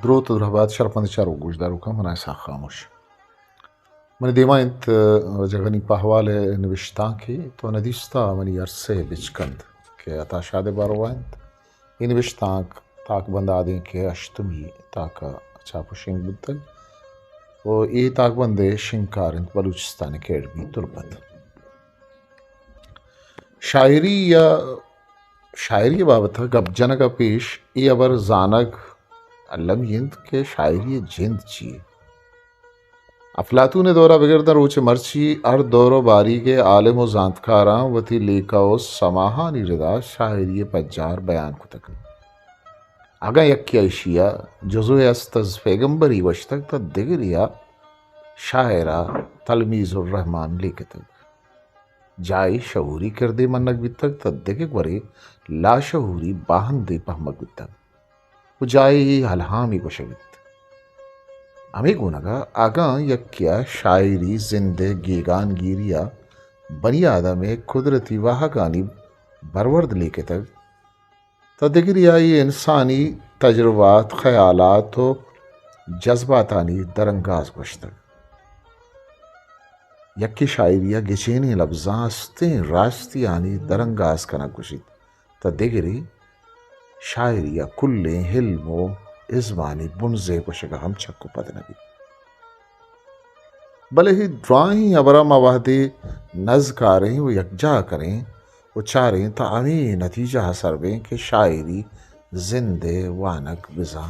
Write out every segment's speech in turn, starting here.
دروت ءُ درہبات شرپمند چاروک گوشداروکاں، من آں اسحاق خاموش۔ منی دیما انت، ء، جگنی پہوال ءِ نبشتانکے، تو ندیستا منی ارس ءَ بچکند کہ عطا شاد ءِ باروا انت۔ اے نبشتانک تاکبند آدینک ءِ ہشتمی تاک ءَ چاپ ءُ شنگ بوتگ ءُ اے تاکبند ءِ شنگکار انت بلوچستان اکیڈمی تربت۔ شاعری یا شاعری ءِ بابت ءَ گپ جنگ ءَ پیش اے ہبر زانگ المی انت کہ شاعری ءِ جند چی یے؟ افلاطون ءِ دور ءَ بگر داں روچ ءِ مرچی ہر دور ءُ باریگ ءِ عالم ءُ زانتکاراں وتی لیکہ ءُ سماہانی ردا شاعری ءِ پجار بیان کتگ۔ اگاں یکے ءَ ایشی ءَ جزوے است از پیگمبری گوشتگ، تہ دگرے ءَ شاعر ءَ تلمیذ الرحمن لیکتگ۔ جاہے شعوری کردے منگ بیتگ، تہ دگہ گورے لاشعوری باہندے پہمگ بیتگ ءُ جاہے اے الہامے گوشگ بیت۔ ہمے گونگ ءَ اگاں یکے ءَ شاعری زند ءِ گیگانگیری ءَ بنی آدم ءِ قدرتی واہگانی برورد لیکتگ، تہ دگرے ءَ آئی انسانی تجربات، خیالات ءُ جذباتانی درانگاز گوشتگ۔ یکے شاعری ءَ گچینیں لبزاں استیں راستیانی درانگاز کنگ گوشیت، تہ دگرے شاعری ءَ کلیں علم ءُ ازمانی بنزے گوشگ ءَ ہم چک ءُ پد نہ بیت۔ بلے اے دراہیں ہبراں ما وہدے نز کاریں ءُ یکجاہ کریں ءُ چاریں، تہ ہمے نتیجہ ءَ سر بیں کہ شاعری زند ءِ وانگ بزاں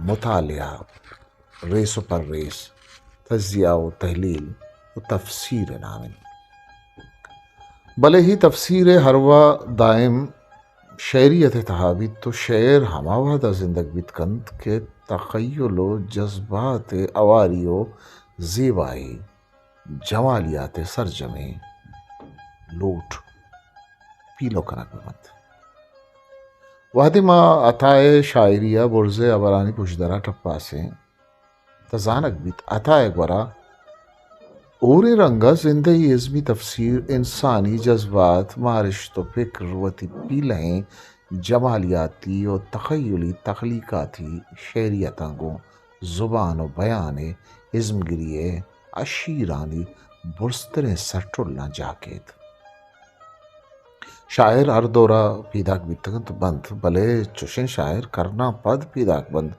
مطالعہ، ریس ءُ پریس، تجزیہ ءُ تحلیل ءُ تفسیر ءِ نام انت۔ بلے اے تفسیر ءِ ہروا دائم شعریت ءِ تہا بیت ءُ شعر ہما وہد ءَ زندگ بیت کنت کہ تخیل ءُ جذبات ءِ ہواری ءُ زیبائی، جمالیات ءِ سرجمیں لوٹ پیلو کنگ بہ بنت۔ وہدے ما عطا ءِ شاعری ءِ برز ءِ ہبرانی پژدر ءَ ٹپاسیں، تہ زانگ بیت عطا ءِ گورا ہوریں رنگ ءَ زند ءِ ازمی تفسیر، انسانی جذبات، مارشت ءُ پکر، وتی پیلہیں جمالیاتی ءُ تخیلی تخلیقاتی شعریتاں گوں زبان ءُ بیان ءِ ازمگری ءِ اشیرانی برزتریں سرٹلاں جاہ کیت۔ شاعر ہر دور ءَ پیداک بیتگ انت بنت، بلے چشیں شاعر کرناں پد پیداک بنت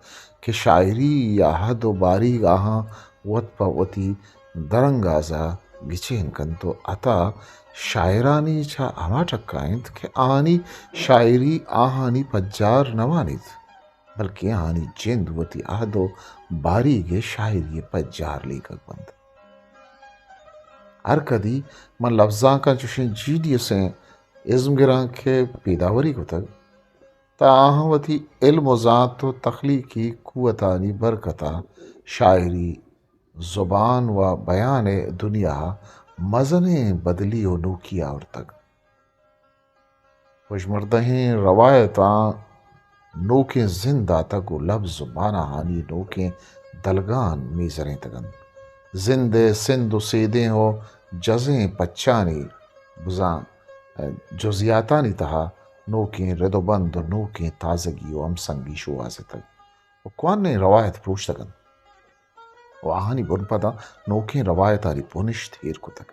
کہ شاعری ءِ حد ءُ باریگ آہاں وت پہ وتی درانگاز ءَ گچین کنت ءُ عطا شاعرانی چہ ہما ٹک ءَ انت کہ آہانی شاعری آہانی پجار نہ وانیت، بلکیں آہانی جند وتی عہد ءُ باریگ ءِ شاعری ءِ پجار لیکگ بنت۔ ہر کدی من لبزانکاں چوشیں جینیسیں ازمگراں کہ پیداوری کتگ، تہ آہاں وتی علم ءُ زانت ءُ تخلیقی قوتانی برکت ءَ شاعری، زبان ءُ بیان ءِ دنیا ءَ مزنیں بدلی ءُ نوکی آورتگ۔ پژمردہیں روایتاں نوکیں زند داتگ ءُ لبز ءُ ماناہانی نوکیں دلگان میزرینتگ انت۔ زند ءِ سند ءُ سیدیں ءُ جزیں پچانی بزاں جزیاتانی تہا نوکیں رد ءُ بند ءُ نوکیں تازگی ءُ ہمسنگی شوہازتگ ءُ کوہنیں روایت پروشتگ انت۔ ءُ آہانی بنپداں نوکیں روایتانی بنشت ایر کتگ۔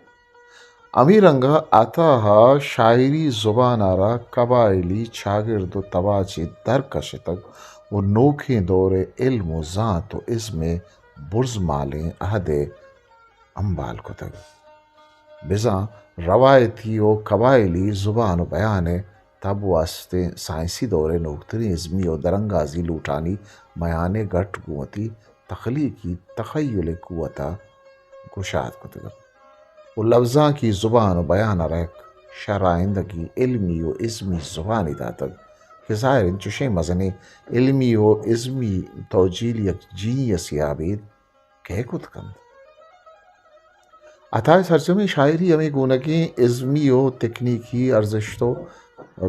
ہمے رنگ ءَ عطا ءَ شاعری زبان ءَ را قبائلی چاگرد ءُ تباچے در کشتگ ءُ نوکیں دور ءِ علم ءُ زانت ءُ ازم ءِ برزمالیں عہد ءَ ہمبال کتگ۔ بزاں روایتی ءُ قبائلی زبان ءُ بیان ءِ تب ءُ استیں سائنسی دور ءِ نوکتریں ازمی ءُ درانگازی لوٹانی میان ءَ گٹ گوں وتی تخلیقی تخیل ءِ قوت ءَ گشاد کتگ ءُ لبزانکی زبان ءُ بیان ءَ را یک شرائندگی علمی ءُ ازمی زبانے داتگ کہ ظاہر انت چشیں مزنیں علمی ءُ ازمی توجیل یک جینیسے ءَ ابید کئے کت کنت؟ عطا ءِ سرجمیں شاعری ہمے گونگیں ازمی ءُ تکنیکی ارزشت ءُ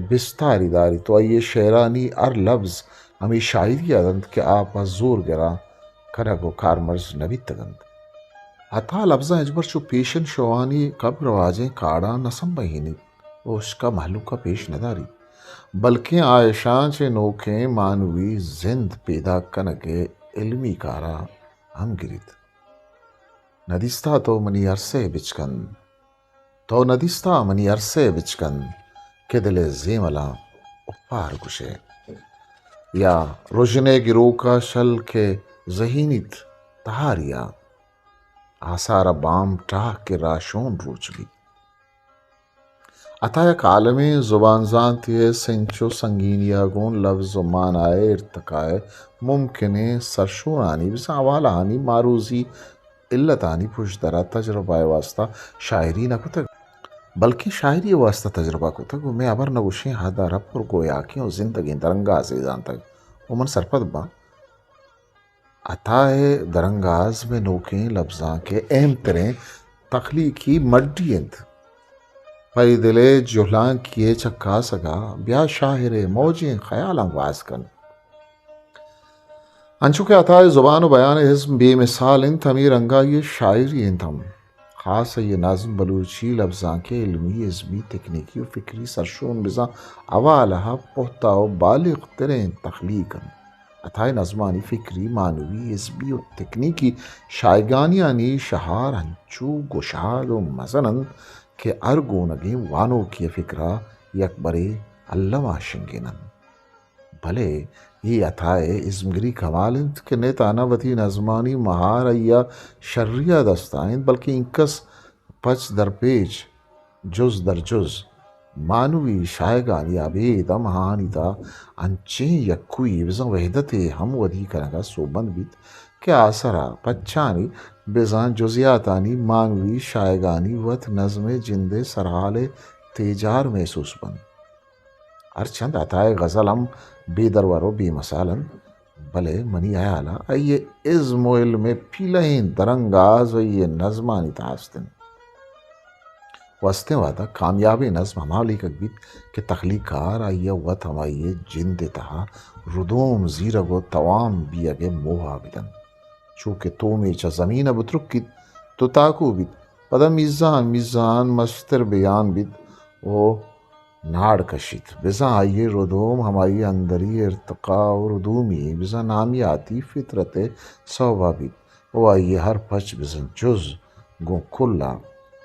بستاری داریت ءُ آئی ءِ شعرانی ہر لبز ہمے شاعری ءَ دنت کہ آ پہ زورگراں کنگ ءُ کارمرز نہ بیتگ انت۔ عطا لبزاں ہچبر چو پیشن شوہانی کب رواجیں کاڑاں نہ سمبہینیت ءُ اشکا مہلوک ءَ پیش نہ داریت۔ بلکیں آ اشاں چہ نوکیں مانوی زند پیداک کنگ ءِ علمی کار ءَ ہم گریت۔ ندیستہ تو منی ارس ءِ بچکند، تو ندیستہ منی ارس ءِ بچکند کہ دل ءِ زیملاں اپار گوش ئے، یا رژن ءِ گروک ءَ شل کہ زہینیت تہاری ءَ، آسار ءَ بام ٹاہ کہ راہشون روچ بیت۔ عطا یک عالمیں زبان زانتے ءِ سنچ ءُ سنگینی ءَ گوں لبز ءُ مانا ءِ ارتقاء ءِ ممکنیں سرشونانی، بزاں حوالہانی معروضی علتانی پژدر ءَ تجربہ ءِ واستہ شاعری نہ کتگ، بلکیں شاعری ءِ واستہ تجربہ کتگ ءُ مئے ہبر نہ گوشیں حد ءَ را پر گویاکیں ءُ زندگیں درانگازے زانتگ ءُ من سرپد باں۔ عطا ءِ درانگاز مئے نوکیں لبزانک ءِ اہم تریں تخلیقی مڈی انت۔ پہ دل ءِ جہلانکی ءِ چکاسگ ءَ بیا شاعر ءِ موجیں خیالاں گواز کن۔ انچو کہ عطا ءِ زبان ءُ بیان ءِ ازم بے مثال انت، ہمے رنگ ءَ آئی ءِ شاعری انت ہم۔ خاص آئی ءِ نظم بلوچی لبزانک ءِ علمی، ازمی، تکنیکی ءُ فکری سرشون بزاں حوالہ ءَ پہتہ ءُ بالغ تریں تخلیق انت۔ عطا ءِ نظمانی فکری، معنوی، ازمی ءُ تکنیکی شایگانیانی شہار انچو گشاد ءُ مزن انت کہ ہر گونگیں وانوکے ءِ فکر ءَ یکبرے الم ءَ شنگین انت۔ بلے اے عطا ءِ ازمگری کمال انت کہ نہ تہنا وتی نظمانی مہار آئی ءَ شری ءَ دست ءَ انت، بلکیں اینکس پچ در پیچ، جز در جز، مانوی شایگانی ابید ہم آہانی تہا انچیں یکوئی بزاں وحدتے ہم ودی کنگ ءَ سوبمند بیت کہ آسر ءَ پچانی بزاں جزیاتانی مانوی شایگانی وت نظم ءِ جند ءِ سرحال ءِ تیجار محسوس بنت۔ ہرچند عطا ءِ غزل ہم بے درور ءُ بے مثال انت، بلے منی ہیال ءَ آئی ءِ ازم ءُ علم ءِ پیلہیں درانگاز آئی ءِ نظمانی تہا است انت۔ ءُ استیں وہد ءَ کامیابیں نظم ہما لیکگ بیت کہ تخلیق کار آئی ءَ وت ہمائی ءِ جند ءِ تہا ردوم زیرگ ءُ توام بیگ ءِ موہ ءَ بدنت۔ چو کہ تومے چہ زمین ءَ بترکیت تو تاکو بیت، پدا میزان میزان مستر بیان بیت ءُ ناڑ کشیت، بزاں آئی ءِ ردوم ہمائی ءِ اندری ارتقا ءُ ردومی، بزاں نامیاتی فطرت ءِ سوب ءَ بیت ءُ آئی ءِ ہر پچ بزاں جز گوں کل ءَ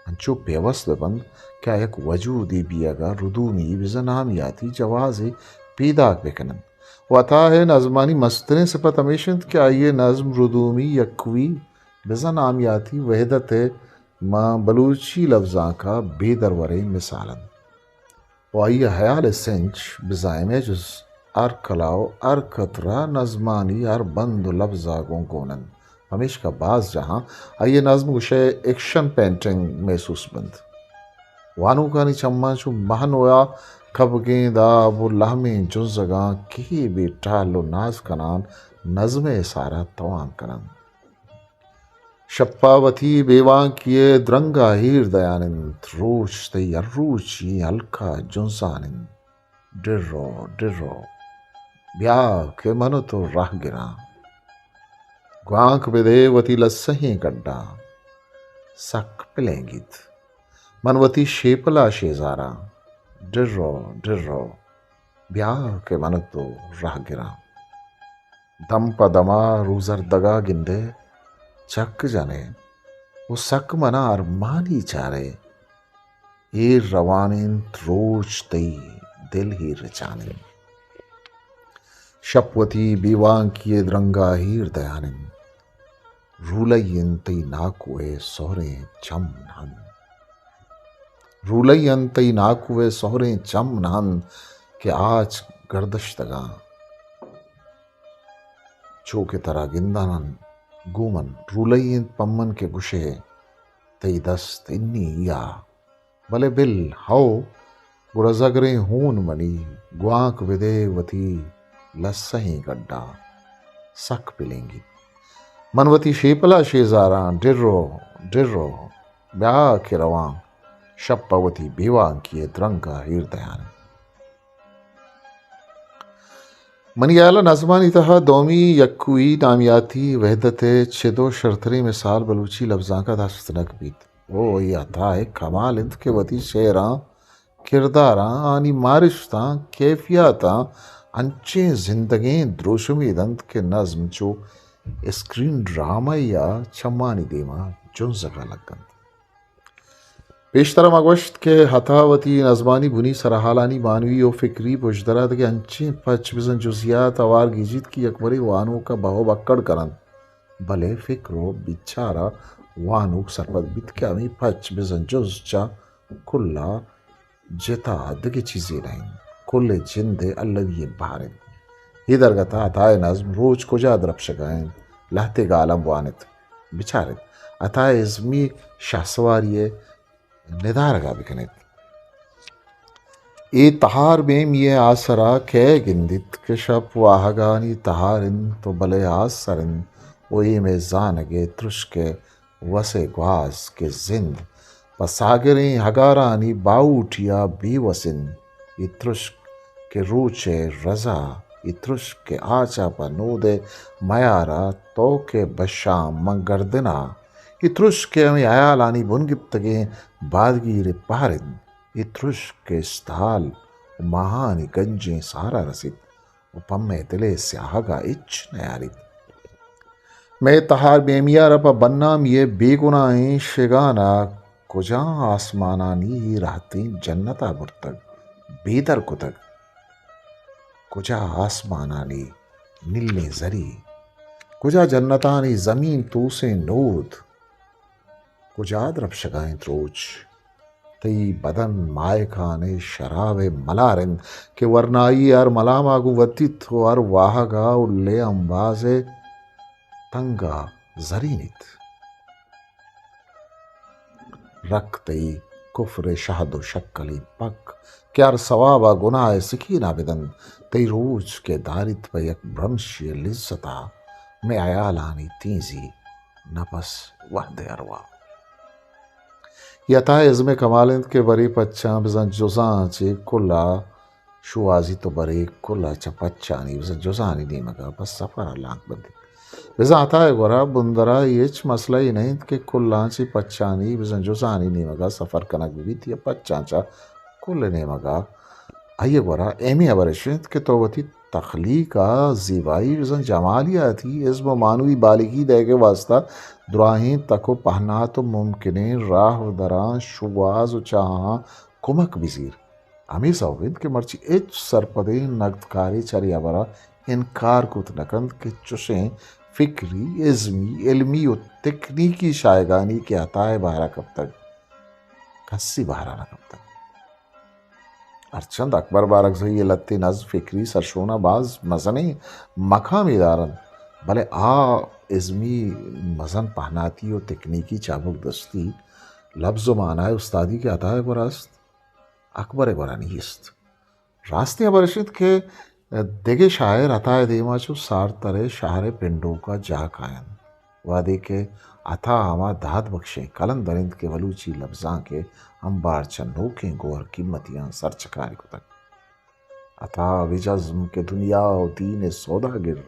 انچو پیوست بہ بنت کہ آ یک وجودے بیگ ءَ ردومی، بزاں نامیاتی جوازے پیداک بہ کن انت۔ ءُ عطا ءِ نظمانی مستریں سپت ہمیش انت کہ آئی ءِ نظم ردومی، یکوئی، بزاں نامیاتی وحدت ءِ ماں بلوچی لبزانک ءَ بے دروریں مثال انت۔ ءُ آئی ءِ ہیال ءِ سنچ بزاں امیجز ہر کلہ ءُ ہر کترہ نظمانی ہر بند ءُ لبز ءَ گوں گون انت۔ پمیشکا باز جاہاں آئی ءِ نظم گوشئے ایکشن پینٹنگ محسوس بنت۔ وانوکانی چماں چو مہنوا کبگیں داب ءُ لہمیں جنزگاں کہیبے ٹہل ءُ ناز کنان نظم ءِ اسار ءَ توام کن انت۔ شپ ءَ وتی بے وانکی ءِ درنگ ءَ ایر دیان انت، روچ تئی ہر روچی ہلک ءَ جنزان انت۔ ڈرو، ڈرو، بیا کہ من ءُ تو راہ گراں۔ گوانک بدے وتی لسہیں گڈاں، سک پلینگیت۔ من وتی شیپل ءَ شیزاراں۔ ڈرو، ڈرو، بیا کہ من ءُ تو راہ گراں۔ دم پہ دم ءَ روزردگ ءَ گندئے، چک جنئے ءُ سک من ءَ ارمانی چارئے۔ ایر روان انت روچ تئی دل ایر رچان انت۔ شپ وتی بے وانکی ءِ درنگ ءَ ایر دیان انت۔ رولئی انت تئی ناکو ءِ سہریں چم نہند۔ رولئی انت تئی ناکو ءِ سہریں چم نہند کہ آچ گردشتگاں۔ چو کہ ترا گندان انت گوں من، رولئی انت پمن کہ گوشئے تئی دست انی یا۔ بلے بل، ہئو، گڑا زگریں ہون منی، گوانک بدئے وتی لسہیں گڈا، سک پلینگیت۔ من وتی شیپل ءَ شیزاراں، ڈرو، ڈرو، بیا کہ رواں، شپ ءَ وتی بے وانکی ءِ درنگ ءَ ایر دیان انت۔ منی ہیال ءَ نظمانی تہا دومی یکوئی نامیاتی وحدت ءِ چد ءُ شرتریں مثال بلوچی لبزانک ءَ دست نک بیت۔ او اے عطا ءِ کمال انت کہ وتی شعراں کرداراں، آنی مارشتاں، کیفیاتاں انچیں زندگیں دروشمے دنت کہ نظم چو اسکرین ڈرامہ یا چمانی دیما جنزگا لگنت۔ پیشترا ما گوشت کہ عطا وتی نظمانی بنی سرحالانی معنوی و فکری پژدرا دگہ انچیں پچ بزاں جزیات ہوار گیجیت کہ یکبرے وانوکا بہو بکڑ کننت، بلے فکر و بچارا وانوک سرپد بیت کہ ہمے پچ بزاں جز چہ کلا جتا دگہ چیزے نہ انت، کل ء جند ء المی ء بہر انت۔ اے درگت ء عطا ء نظم روچ کجا درپشگ ء انت، لہتے گالم بوان ات، بچار ات، عطا ء ازمی شہسواری ء ندارگ ء بکن ات۔ اے تہار بیمی ء آسرا کئے گندیت کہ شپ واہگانی تہار انت و بلے آسر انت و اے مئے زانگ ء ترشک ء وس ء گواز کہ زند پہ ساگریں ہگارانی باہوٹیا بے وس انت۔ اے ترشک کہ روچ ء رزا، اے ترشک کہ آچا پہ نود ء میارا توک ء بشام من گردنا، اے ترشک کہ ہمے ہیالانی بن گپتگیں بادگیر ء پہر انت، اے ترشک کہ استال و ماہانی گنجیں سہارا رسیت۔ و پہ مئے دل ء سیاہگ ء ہچ نیاریت۔ مئے تہار بیمی ء را پہ بنامی ء بے گناہیں شگان ء کجام آسمانانی اے رہتیں جنت ء برتگ، بے در کتگ؟ کجا آسمانانی نیلیں زری؟ کجا جنتانی زمین توسیں نود؟ کجا درپشگا انت روچ؟ تئی بدن ماہکانیں شراب ء ملار انت کہ ورنائی ء ہر ملام ء گوں وتیت و ہر واہگ ء الے امباز ء تنگ ء زرینیت۔ رک تئی کفر ء شہد و شکلیں پک کہ ہر ثواب ء گناہ ء سکین ء بدنت، تئی روچ کہ داریت پہ یک برمشی ء لذت ء مئے ہیالانی تیزی نپس وہد ء ارواہ۔ اے عطا ء ازم ء کمال انت کہ برے پچاں بزاں جزاں چہ کل ء شوہازیت و برے کل ء چہ پچانی بزاں جزانی نیمگ ء پہ سفر ء لانک بندیت۔ بزاں عطا ء گورا بندرا اے ہچ مسئلہ یے نہ انت کہ کلاں چہ پچانی بزاں جزانی نیمگ ء سفر کنگ بہ بیت یا پچاں چہ کل ء نیمگ ء۔ آئی ء گورا ایمی ہبر اش انت کہ تو وتی تخلیق ء زیبائی بزاں جمالیاتی ازم و معنوی بالگی دئیگ ء واستا دراہیں تک و پہنات و ممکنیں راہ و دراں شوہاز و چاہاں کمک بزیر۔ ہمے سوب انت کہ مرچی ہچ سرپدیں نگدکارے چرے ہبر ء انکار کت نہ کنت کہ چشیں فکری، ازمی، علمی و تکنیکی شاہگانی کہ عطا ء بہر ء کپتگ، کسی بہر ء نہ کپتگ۔ ہرچند اکبر بارکزئی ء لھتیں نظم فکری سرشون ء باز مزنیں مقامے دار انت، بلے آ ازمی مزن پہناتی و تکنیکی چابکدستی، لبز و معنی ء استادی کہ عطا ء گورا است، اکبر ء گورا نیست۔ راستیں ہبر اش انت کہ دگہ شاعر عطا ء دیما چو سارتر ء شہر ء پنڈوک ء جاہ کاینت، وہدے کہ عطا ہما داد بخشیں قلندر انت کہ بلوچی لبزانک ء امبار چہ نوکیں گوہر قیمتیاں سرچکاری کتگ۔ عطا بجزم کہ دنیا و دین ء سوداگر،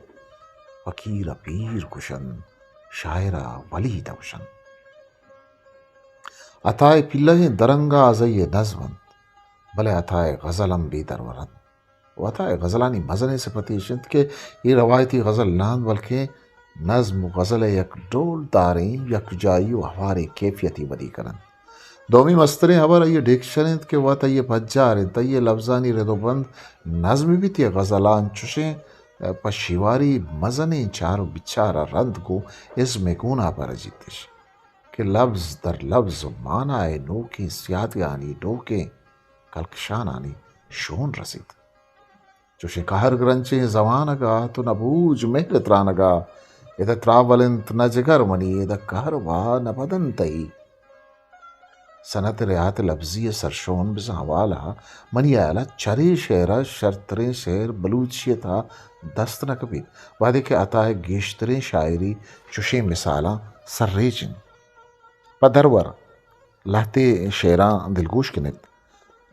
فقیر ء پیر گوشنت، شاعر ء ولید ء گوشنت۔ عطا ء پیلہ ایں درنگازئی ء نظم انت، بلے عطا ء غزل ہم بے درور انت۔ و عطا ء غزلانی مزنیں سپت ایش انت کہ اے روایتی غزل نہ انت، بلکیں نظم و غزل ء یک ڈولداریں یکجائی و ہواریں کیفیتے ودی کن انت۔ دومی مستریں ہبر آئی ء ڈکشن انت کہ وت آئی ء پجار انت، آئی ء لبزانی رد و بند نظم بیت یا غزل ء انچشیں پہ شیواری مزنیں چار و بچار ء رند گوں ازم ء گون ء پرجیتش۔ کہ لبز در لبز و مانا ء نوکیں سیادگانی نوکیں کلکشانانی شون رسیت۔ چوشیں قہر گرنچیں زمانگ ء تو نہ بوج مہر ترانگ ء، ادا تراول انت نہ جگر منی، ادا قہر وا نہ بدن تئی۔ صنعت ریات لبزی ء سرشون بزاں حوال ء منی ہیال ء چرے شعر ء شرتریں شعر بلوچی ء تہا دست نہ کپیت، وہدے کہ عطا ء گیشتریں شاعری چشیں مثالاں سرریچ انت۔ پہ درور لہتے شعراں دلگوش کن ات۔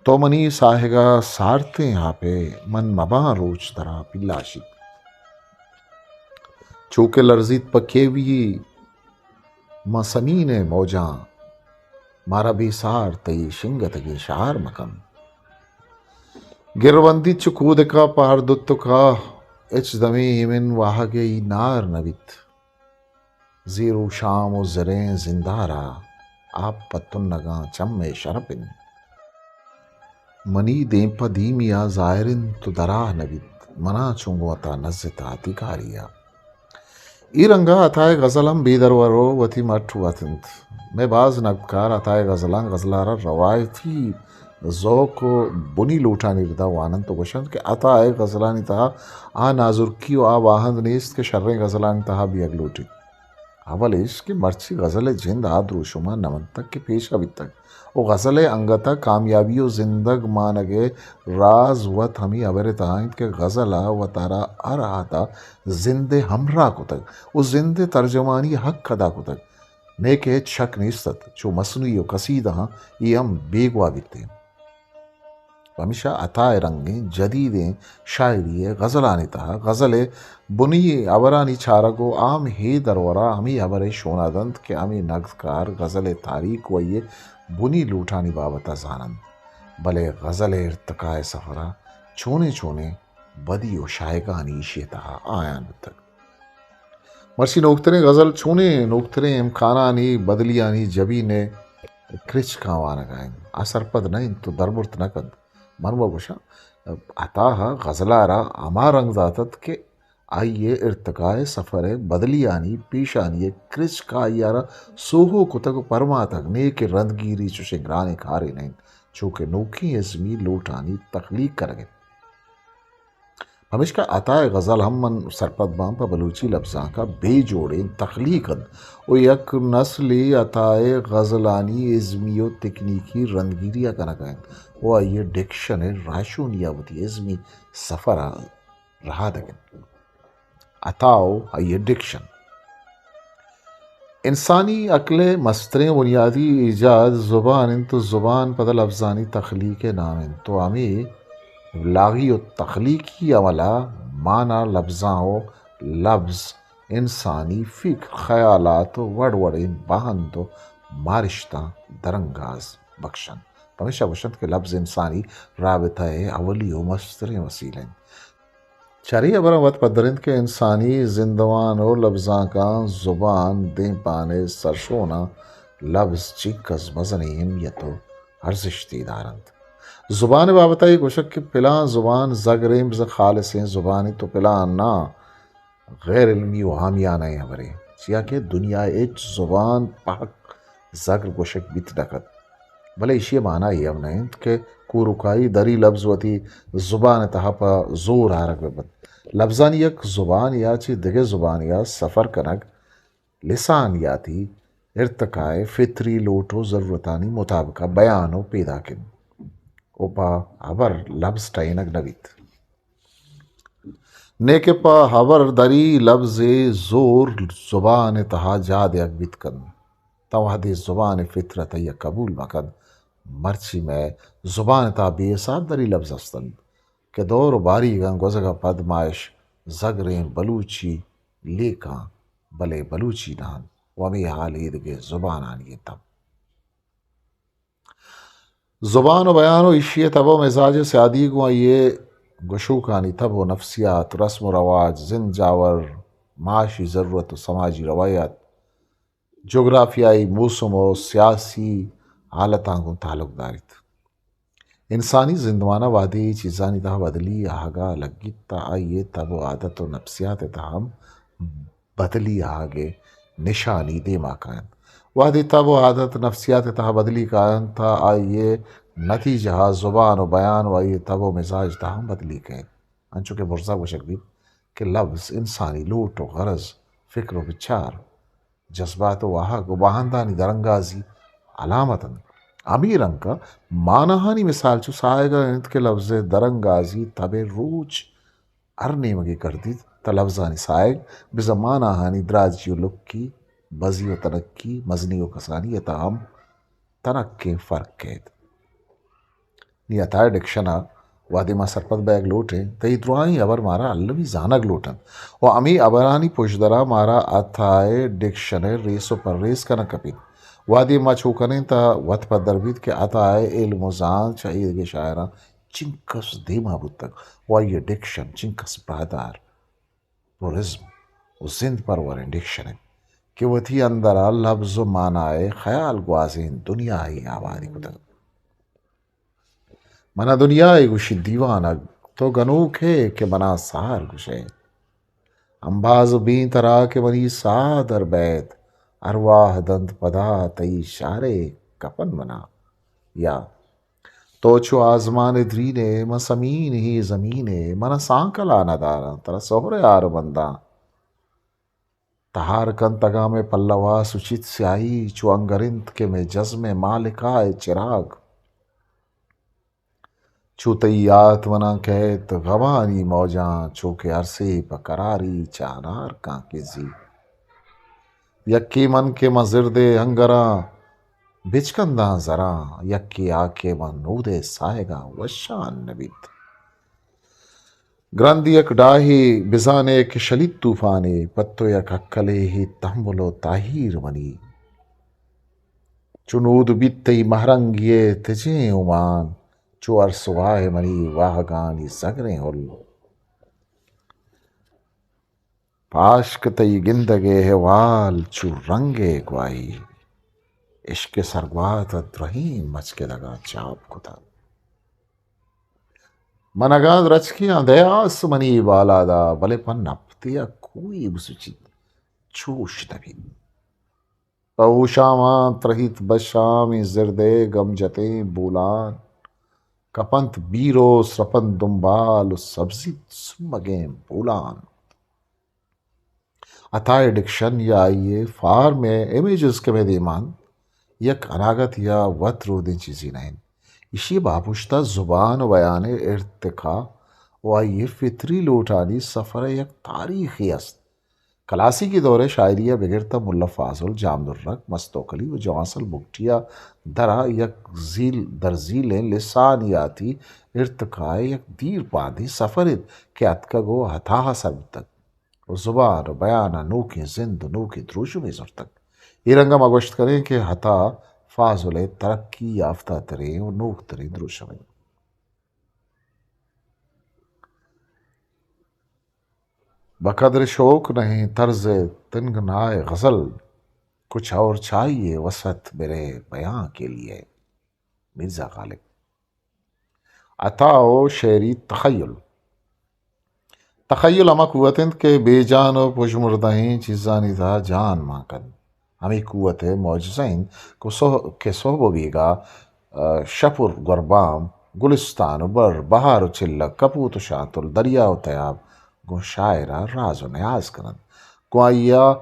تو منی ساہگ ء سارتیں آپ ء من مباں روچ ترا پلاشیت۔ چو کہ لرزیت پہ کیوی ماں سمین ء موجاں، مارا بے سار تئی شنگتگیں شہار مکن۔ گروندیت چو کودکا پہ ہر دوتکا، ہچ دمے ایمن واہگے ای نار نہ بیت۔ زیر و شام و زریں زندارا، آپ پہ تنگاں چمے شرپ انت۔ منی دیم پہ دیمیا ظاہر انت و دراہ نہ بیت، منا چون گوں وتا نزتا تئی کاریا۔ اے رنگا عطائے غزل ہم بے درور و وتی مٹ وت انت۔ مئے باز نگدکار عطائے غزلاں غزلارا روایتی ذوق و بنی لوٹانی ردا واننت و گوشنت کہ عطائے غزلانی تہا آ نازرکی و آ واہند نیست کہ شریں غزلانی تہا بیگ لوٹیت۔ اول ایش کہ مرچی غزل ء جند آ دروشم ء نہ منتگ کہ پیش ء بیتگ و غزل ء انگت ء کامیابی و زندگ مانگ ء راز وت ہمے ہبر ء تہا انت کہ غزل ء وتارا ہر آہت ء زند ء ہمراہ کتگ و زند ء ترجمانی حق ادا کتگ۔ نئے کہ ہچ شک نیست ات، چو مصنوعی و قصیدہاں اے ہم بیگواہ بیتیں۔ پمیشا عطا ء رنگیں جدیدیں شاعری ء غزلانی تہا غزل ء بنی ہبرانی چارگ و عام ہے درورا ہمے ہبر ء شونا دنت کہ ہمے نگدکار غزل ء تاریخ و آئی ء بنی لوٹانی بابت ء زاننت، بلے غزل ء ارتقاء ء سفر ء چونیں چونیں بدی و شاہگانی ایشی ء تہا آیان بوتگ۔ مرچی نوکتریں غزل چونیں نوکتریں امکانانی بدلیانی جبین ء کرچکاں وانگ ء انت، آ سرپد نہ انت و دربرت نہ کنت۔ من و گوشاں، عطا ء غزل ء را ہما رنگ دات ات کہ آئی ء ارتقاء ء سفر ء بدلیانی پیشانی ء کرچک آئی ء را سوہو کتگ و پرماتگ، نئے کہ رندگیری چوشیں گرانیں کارے نہ انت، چو کہ نوکیں ازمی لوٹانی تخلیق کنگ انت۔ پمیشکا عطا ء غزل ہم من سرپد باں پہ بلوچی لبزانک ء بے جوڑیں تخلیق انت و یک نسلے عطا ء غزلانی ازمی و تکنیکی رندگیری ء کنگ ء انت و آئی ء ڈکشن ء راہشونی ء وتی ازمی سفر ء رہادگ انت۔ عطا و آئی ء ڈکشن۔ انسانی عقل ء مستریں بنیادی ایجاد زبان انت و زبان پدا لبزانی تخلیق ء نام انت و ہمے ابلاغی و تخلیقی عمل ء مانا لبزاں و لبز انسانی فکر، خیالات و وڑ وڑیں بہند و مارشتاں درنگاز بخشنت۔ پمیشا گوشنت کہ لبز انسانی رابطہ ء اولی و مستریں وسیلہ انت۔ چرے ہبراں وت پدرینت کہ انسانی زندمان و لبزانکاں زبان، دیمپان ء سرشوناں لبز چنکس مزنیں اہمیت و ارزشتے دارنت۔ زبان ء بابت ء اے گوشگ کہ پلان زبان زگریں بزاں خالصیں زبانے تو پلان ناں غیر علمی و عامیانہ ایں ہبرے، چیا کہ دنیا ء ہچ زبان پہک زگر گوشگ بیت نہ کنت۔ بلے ایشی ء مانا اے ہم نہ انت کہ کورکائی دری لبز وتی زبان ء تہا پہ زور آرگ بہ بنت۔ لبزانی یک زبان یا چہ دگہ زبانے ء سفر کنگ لسانیاتی ارتقاء ء فطری لوٹ و ضرورتانی مطابق ء بیان و پیداک انت و پہ ہبر لبز ٹہینگ نہ بیت۔ نئے کہ پہ ہبر دری لبزے زور زبان ء تہا جاہ دیگ بیت کنت، تاں وہدے زبان ء فطرت آئی ء قبول مہ کنت، مرچی مئے زبان ء تہا بے حساب دری لبز ہست انت کہ دور و باریگاں گوزگ ء پد ما اش زگریں بلوچی لیکاں، بلے بلوچی نہ انت و ہمے حال ایدگہ زبانانی انت۔ زبان و بیان و ایشی ء تب و مزاج ء سیادی گوں آئی ء گشوکانی تب و نفسیات، رسم و رواج، زند جاور، معاشی ضرورت و سماجی روایات، جغرافیائی موسم و سیاسی حالتاں گوں تعلق داریت۔ انسانی زندمان ء وہدے اے چیزانی تہا بدلی آہگا لگیت، تہ آئی ء تب و عادت و نفسیات ء تہا ہم بدلی آہگ ء نشانی دیما کاینت۔ وہدے تب و عادت نفسیات ء تہا بدلی کاینت، تہ آئی ء نتیجہ ء زبان و بیان و آئی ء تب و مزاج تہا ہم بدلی کئیت۔ انچو کہ برزا گوشگ بیت کہ لبز انسانی لوٹ و غرض، فکر و بچار، جذبات و واہگ و باہندانی درانگازی علامت انت۔ ہمے رنگ ء ماناہانی مثال چو ساہگ ء انت کہ لبز ء درانگازی تب ء روچ ہر نیمگے گردیت، تہ لبزانی ساہگ بزاں ماناہانی دراجی و لکی، بزی و تنکی، مزنی و کسانی ء تہا ہم تنکیں فرق کئیت۔ نی عطا ء ڈکشن ء وہدے ما سرپد بئیگ لوٹیں، تہ اے درائیں ہبر مارا المی زانگ لوٹ انت و ہمے ہبرانی پژدرا مارا عطا ء ڈکشن ء ریس و پرریس کنگ کپیت۔ وہدے ما چو کنیں تہ وت پدر بیت کہ عطا ء علم و زانت چہ ایدگہ شاعراں چنکس دیما بوتگ و آئی ءِ ڈکشن چنکس بہدار، پرازم و زند پروریں ڈکشن انت کہ وتی اندر ءَ لبز و مانا ءِ خیال گوازینت، دنیا ءَ آبادی کتگ۔ منا دنیا ءَ گوشیت دیوانگ، تو گنوک ئے کہ منا سار گوش ئے۔ امباز بیں ترا کہ منی ساہ در بئیت، ارواہ دنت پدا تئی شار ءِ کپن منا۔ یا تو چو آزمان ءِ درین ئے، من سمین ءِ زمین ءَ، منا سانکل ءَ نہ داراں، ترا سہر ءِ ہار بنداں۔ تہار کنت اگاں مئے پلوا سچیت سیاہی، چو انگر انت کہ مئے جزم ءِ مالکا ءِ چراگ۔ چو تئی یات مناں کئیت غمانی موجاں، چو کہ ارسے پہ قراری چہ انار کاں کنزی۔ یکے من کہ من زرد ءِ ہنگراں بچکنداں زراں، یکے آ کہ من نود ءِ ساہگاں وشان نہ بیت۔ گرند یک ڈاہے بزانے کہ شلیت طوفانے، پہ تو یک ہکلے ہی تحمل و تاہیر منی۔ چو نود بیت تئی مہرنگی ءِ تجیں اومان، چو ارسواہ منی واہگانی زگریں ہل۔ پاشک تئی گندگ ءِ احوال چو رنگ ءِ گواہی، عشق ءِ سرگوات ءَ درہیں مچکدگاں چاپ کتگ۔ من اگاں درچکیاں دئے آسمانی بالاد ءَ، بلے پہ نپتے ءَ کوئی بسچیت چوش نہ بیت۔ پہ ہوشاماں ترہیت بشامیں زرد ءِ گم جتیں بولان، کپنت بیر و سرپنت دنبال و سبزیت سمگیں بولان۔ عطا ءِ ڈکشن یا آئی ءِ فارم ءِ امیجز کہ مئے دیما انت، یک اناگت یا وت رودیں چیزے نہ انت۔ ایشی ءِ باپشت ءَ زبان و بیان ءِ ارتقا و آئی ءِ فطری لوٹانی سفر ءِ یک تاریخے است۔ کلاسیکی دور ءِ شاعری ءَ بگر تاں ملا فاضل، جام درک، مست توکلی و جوانسل بگٹی ءَ درا یک زیل در زیلیں لسانیاتی ارتقا ءِ یک دیر باندیں سفر انت کہ اتکگ و عطا ءَ سر بوتگ۔ و زبان و بیان ءَ نوکیں زند و نوکیں دروشمے زرتگ۔ اے رنگ ءَ ما گوشت کنیں کہ عطا فاضل ءِ ترقی یافتہ تریں و نوک تریں دروشم انت۔ بقدر شوق نہیں طرز تنگنائے غزل، کچھ اور چاہیے وسعت میرے بیاں کے لیے۔ میرزا غالب۔ عطا و شعری تخیل۔ تخیل ہما قوت انت کہ بے جان و پژمردہیں چیزانی تہا جان مان کنت۔ ہمے قوت ءِ معجزہ انت کہ سہ-، کہ سہب و بیگاہ، آ، شپ و گوربام، گلستان و بر، بہار و چلگ، کپوت و شانتل، دریا و تیاب گوں شاعر ءَ راز و نیاز کننت، گوں آئی ءَ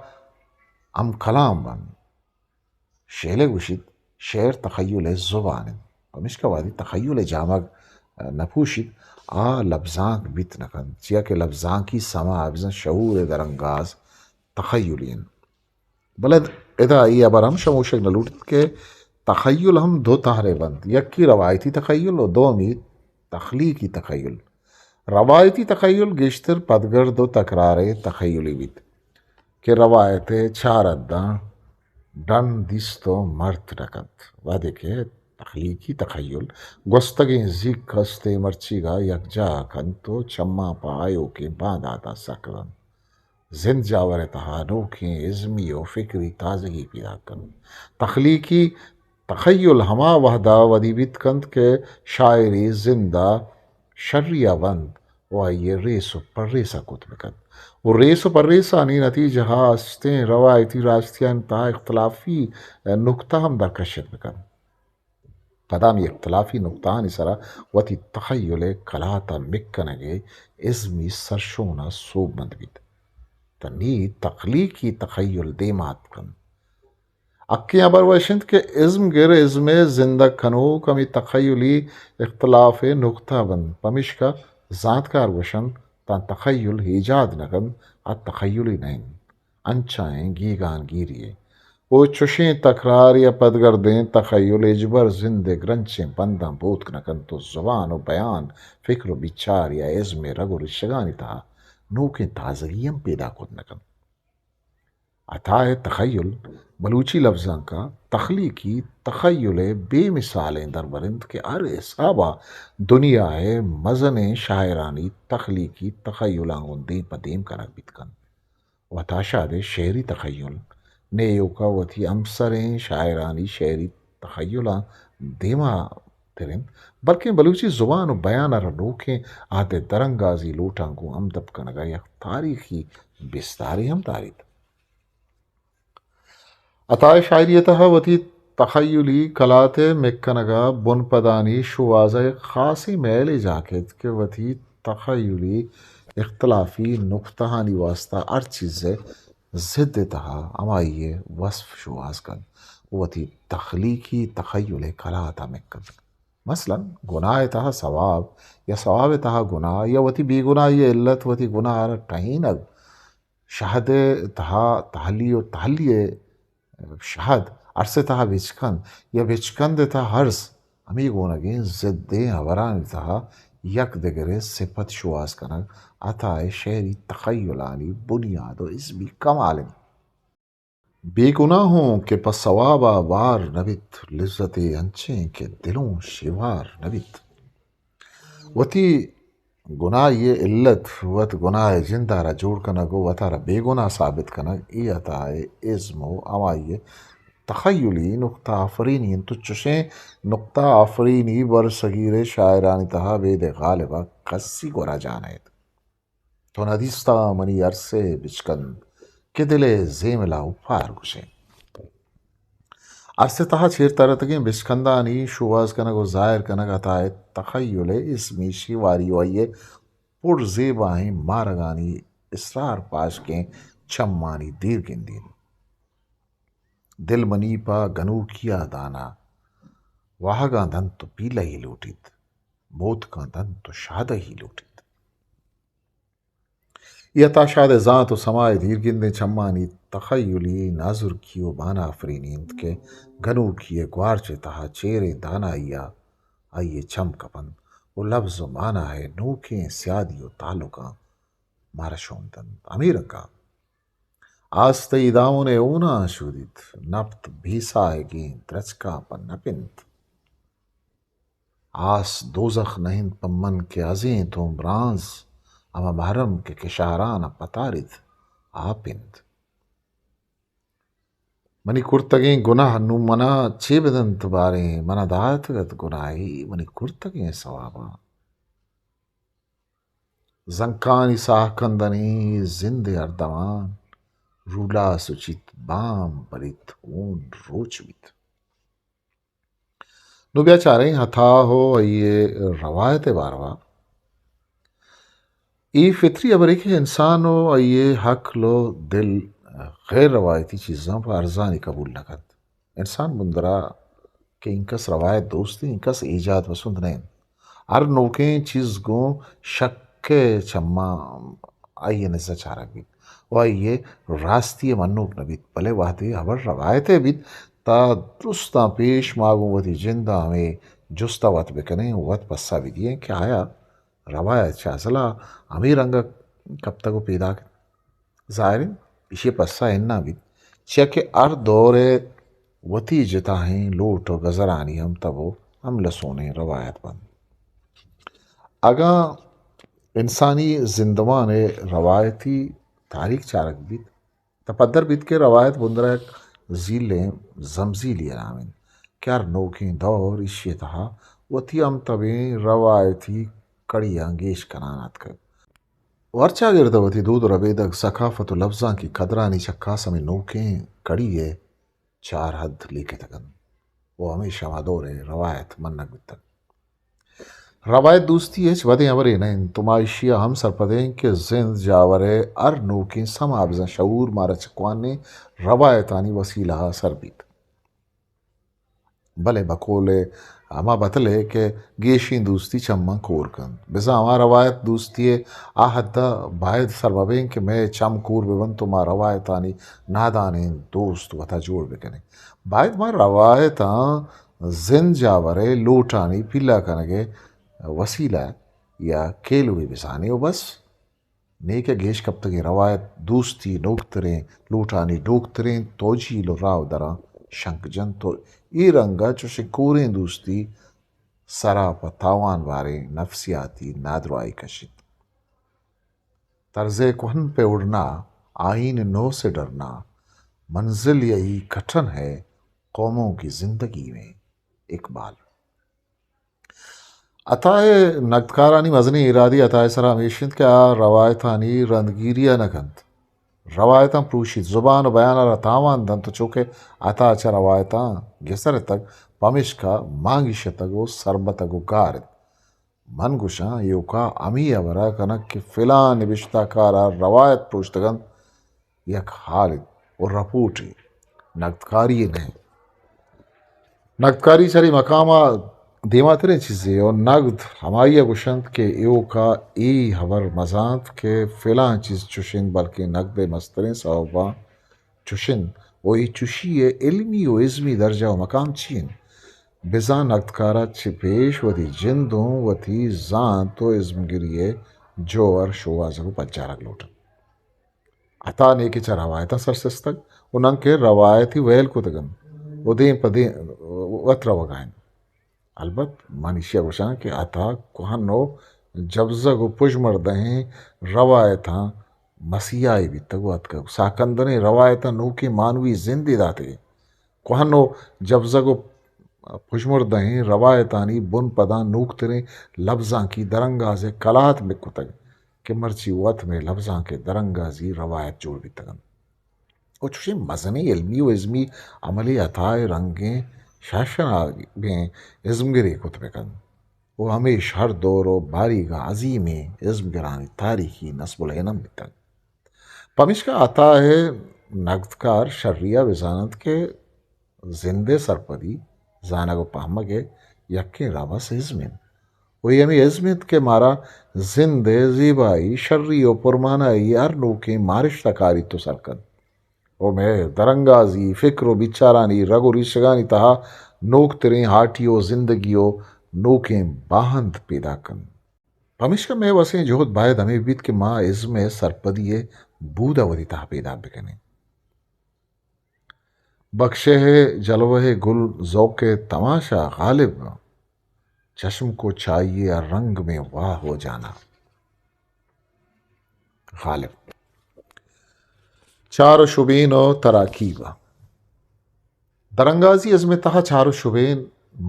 ہم کلام بنت۔ شیلے گوشیت، شعر تخیل ءِ زبان انت۔ پمیشکا وہدے تخیل ءِ جامگ نہ پوشیت، آ لبزانک بیت نہ کنت، چیا کہ لبزانکی سما بزاں شعور ءِ درانگاز تخیلی انت۔ بلے ادا اے ہبر ہم شموشگ نہ لوٹیت کہ تخیل ہم دو تہرے بنت، یکے روایتی تخیل و دومی تخلیقی تخیل۔ روایتی تخیل گیشتر پدگرد و تکراریں تخیلے بیت کہ روایت ءِ چار حداں ڈن دیست و مرت نہ کنت، وہدے کہ تخلیقی تخیل گوستگیں زیک ہستیں مرچیگاں یکجاہ کنت و چماں پہ آیوکیں بانداتاں سک دنت۔ زند جاور ءِ تہا نوکیں ازمی و فکری تازگی پیداک کنت۔ تخلیقی تخیل ہما وہدا ودی بیت کنت کہ شاعرے زندا شری ءَ بنت و آئی ءِ ریس و پریس ءَ کت بکنت و ریس و پریسانی نتیجہ ءَ استیں روایتی راستیانی تہا اختلافی نکتہ ہم درکشت بکنت۔ پدا ہمے اختلافی نکتہانی سرا وتی تخیل ءِ کلات ءَ مک کنگ ءِ ازمی سرشون ءَ سوبمند بیت۔ تہ نی تخلیقی تخیل دیما اتک کنت۔ حقیں ہبر وش انت کہ ازم گر، ازم ءِ زندگ کنوک ہمے تخیلی اختلاف ءِ نکتہ بنت۔ پمیشکا زانتکار گوشنت، تاں تخیل ایجاد نہ کنت، آ تخیلی نہ انت۔ انچائیں گیگان گیری یے۔ او چشیں تکرار یا پدگردیں تخیل ہچبر زند ءِ گرنچیں بنداں بوتک نہ کنت و زبان و بیان، فکر و بیچار یا ازم ءِ رگ و ریشگانی تہا نوکیں تازگی ہم پیدا کت نہ کنت۔ عطا ءِ تخیل بلوچی لبزانک ءَ تخلیقی تخیل ءِ بے مثالیں دربر اِنت کہ ہر حساب ءَ دنیا ءِ مزنیں شاعرانی تخلیقی تخیلاں گوں دیم پہ دیم کنگ بیت کنت۔ عطا شاد ءِ شعری تخیل نہ ایوک ءَ وتی ہمسریں شاعرانی شعری تخیلاں دیما تر اِنت، بلکیں بلوچی زبان ءُ بیان ءَ را نوکیں عہد ءِ درانگازی لوٹاں گوں ہمدپ کنگ ءَ یک تاریخی بستارے ہم داریت۔ عطا ءِ شاعری ءِ تہا وتی تخیلی کلات ءِ مک کنگ ءَ بنپدانی شوہاز ءَ یک خاصیں مئیلے جاہ کیت کہ وتی تخیلی اختلافی نقطہانی واسطہ ہر چیز ءِ ضد ءِ تہا ہمائی ءِ وصف شوہاز کنت ءُ وتی تخلیقی تخیل ءِ کلات ءَ مک کنت۔ مثلاً گناہ ءِ تہا ثواب یا ثواب ءِ تہا گناہ یا وتی بے گناہی ءِ علت، وتی گناہ ءَ را ٹہینگ، شہد ءِ تہا تہلی ءُ تہلی ءِ شہد، ارس ءِ تہا بچکند یا بچکند ءِ تہا ارس، ہمے گونگیں ضدیں ہبرانی تہا یک دگرے صفت شوہاز کنگ عطا ءِ شعری تخیلانی بنیاد ءُ ازمی کمال اِنت۔ بے گناہ اوں کہ پہ ثواب ءَ وار نہ بیت، لذتے انچیں کہ دلوں شیوار نہ بیت۔ وتی گناہی ءِ علت، وت گناہ ءِ جند ءَ را جوڑ کنگ ءُ وت ءَ را بے گناہ ثابت کنگ، اے عطا ءِ ازم ءُ ہمائی ءِ تخیلی نقطہ آفرینی اِنت ءُ چشیں نقطہ آفرینی برصغیر ءِ شاعرانی تہا بید غالب ءَ کسی گورا جاہ نئیت۔ تو ندیستہ منی ارس ءِ بچکند کہ دل ءِ زیمل ءَ اوپار گوشیں۔ ارس ءِ تہا چیر ترتگیں بچکندانی شوہاز کنگ ءُ ظاہر کنگ عطا ءِ تخیل ءِ ازمی شیواری ءُ آئی ءِ پر زیباہیں مارگانی اسرار پاشکیں چمانی دیر گندی اِنت۔ دل منی پہ گنوکی ءَ دانا، واہگاں دنت ءُ پیلہی لوٹیت، موتکاں دنت ءُ شادہی لوٹیت۔ اے عطا شاد ءِ زانت ءُ سما ءِ دیرگندیں چمانی تخیلی نازرکی ءُ بان آفرینی اِنت کہ گنوکی ءِ گوارچ ءِ تہا چیریں دانائی ءَ آئی ءِ چم کپنت ءُ لبز ءُ مانا ءِ نوکیں سیادی ءُ تعلقاں مارا شون دنت۔ ہمے رنگ ءَ آس تئی دامن ءِ ہوناں شودیت، نپت بے ساہگیں درچکاں پہ نپ اِنت۔ آس دوزخ نہ اِنت پہ من کہ ازیں تو برانز، ہما محرم کہ کشاران ءَ پتاریت آپ اِنت۔ منی کرتگیں گناہ نوں منا چے بدنت باریں، منا داتگ ات گناہے منی کرتگیں ثواباں۔ زنکانی ساہ کندنی زند ءِ ہر دمان، رولا سچیت بام بریت ہون روچ بیت۔ نوں بیا چاریں عطا ءُ آئی ءِ روایت ءِ باروا۔ اے فطری ہبرے کہ انسان ءُ آئی ءِ عقل ءُ دل غیر روایتی چیزاں پہ ارزانی قبول نہ کنت۔ انسان بندرا کہ اینکس روایت دوست اِنت، اینکس ایجاد پسند نہ اِنت۔ ہر نوکیں چیز گوں شک ءِ چماں آئی ءِ نزا چارگ بیت ءُ آئی ءِ راستی ءَ منوک نہ بیت، بلے وہدے ہبر روایت ءِ بیت، تاں درستاں پیش ما گوں وتی جند ءَ ہمے جست ءَ وت بکنیں ءُ وت پسہ بدییں کہ آیا روایت چہ ازل ءَ ہمے رنگ ءَ کپتگ ءُ پیداک اِنت؟ ظاہر اِنت، ایشی ءِ پسہ اناں بیت، چیا کہ ہر دور ءِ وتی جتاہیں لوٹ ءُ گزرانی ہم تب ءُ ہم لسونیں روایت بنت۔ اگاں انسانی زندمان ءِ روایتی تاریخ چارگ بیت، تہ پدر بیت کہ روایت بندرا یک زیلیں زمزیلی ءِ نام اِنت کہ ہر نوکیں دور ایشی ءِ تہا وتی ہمتبیں روایتی کڑیاں گیش کنان اتکگ۔ ءُ ہرچاگرد ءَ وتی دود ءُ ربیدگ، ثقافت ءُ لبزانکی قدرانی چکاس ہمے نوکیں کڑی ءِ چار حد لیکتگ اَنت ءُ ہمیش ہما دور ءِ روایت منگ بیتگ۔ روایت دوستی ہچ بدیں ہبرے نہ اِنت ءُ ما ایشی ءَ ہم سرپد ایں کہ زند جاور ءِ ہر نوکیں سما بزاں شعور مارا چہ کوہنیں روایتانی وسیلہ ءَ سر بیت۔ بلے بقول ءِ ہما بتل ءِ کہ گیشیں دوستی چماں کور کنت، بزاں ہما روایت دوستی ءِ آ حد ءَ باید سر مہ بیں کہ مئے چم کور بہ بنت ءُ ما روایتانی نادانیں دوست وتا جوڑ بہ کنیں۔ باید ما روایتاں زند جاور ءِ لوٹانی پیلہ کنگ ءِ وسیلہ یا کیلوے بزانیں ءُ بس۔ نیکہ گیش کپتگیں روایت دوستی نوکتریں لوٹانی نوکتریں توجیل و راہ و دراں شنک جنت و اے رنگا چوشیں کوریں دوستی سرا پہ تاوان باریں نفسیاتی نادراہی کشیت۔ طرز کہن پہ اڑنا، آئین نو سے ڈرنا، منزل یہی کٹھن ہے قوموں کی زندگی میں۔ اقبال۔ عطا ءِ نگدکارانی مزنیں ایرادی عطا ءِ سرا ہمیش انت کہ آ روایتانی رندگیری ءَ نہ کنت، روایتاں پروشیت، زبان و بیان ءَ را تاوان دنت، چو کہ عطا چہ روایتاں گسر اتگ، پمیشکا مانگیشتگ و سربتگ و گار انت۔ من گوشاں، ایوکا ہمے ہبر ءَ کنگ کہ فلاں نبشتہ کار ءَ روایت پروشتگ انت، یک حالے و رپورٹے، نگدکاری نہ انت۔ نگدکاری چرے مقام ءَ دیماتریں چیزے و نگد ہمائی ءَ گوشنت کہ ایوکا اے ہبر مزانت کہ فلاں چیز چش انت، بلکیں نگد ءِ مستریں سوباں چش انت و اے چشی ءِ علمی و ازمی درجہ و مقام چی انت؟ بزاں نگدکار ءَ چہ پیش وتی جند اوں وتی زانت و ازمگری ءِ جوہر شوہازگ و پجارگ لوٹنت۔ عطا نے کہ چہ روایتاں سرسستگ و ننکہ روایتی ویل کتگ انت و دیم پہ دیم وت روگ ءَ انت۔ البت من ایشی ءَ گوشاں کہ عطا کوہن و جبزگ و پژمردہیں روایتاں مسیحائی بیتگ و اتکگ۔ ساہ کندنیں روایتاں نوکیں مانوی زندے داتگ۔ کوہن و جبزگ و پژمردہیں روایتانی بن پداں نوکتریں لبزانکی درانگاز ءِ کلات بکتگ کہ مرچی وت مئے لبزانک ءِ درانگازی روایت جوڑ بیتگ انت۔ و چوشیں مزنیں علمی و ازمی عملے عطا ءِ رنگیں شاشناگیں ازمگرے کت بہ کنت و ہمیش ہر دور و باریگ ءَ عظیمیں ازمگرانی تاریخی نصب العینم بیتگ۔ پمیشکا عطا ءِ نگدکار شری ءَ بزان انت کہ زند ءِ سرپدی زانگ و پہمگ ءِ یکیں راہ بس ازم انت۔ و اے ہمے ازم انت کہ مارا زند ءِ زیبائی، شری و پرمانائی ءِ ہر نوکیں مارشت ءَ کاریت و سر کنت و مئے درانگازی فکر و بیچارانی رگ و ریشگانی تہا نوکتریں ہاٹی و زندگی و نوکیں باہند پیداک کنت۔ پمیشکا مئے وسیں جہد باید ہمے بیت کہ ما ازم ءِ سرپدی ءِ بود ءَ وتی تہا پیداک بکنیں۔ بخشے ہے جلوہ گل ذوق تماشا غالب، چشم کو چاہیے ہر رنگ میں واہ و جانا۔ غالب۔ چار و شبین و تراکیب۔ درانگازی ازم ءِ تہا چار و شبین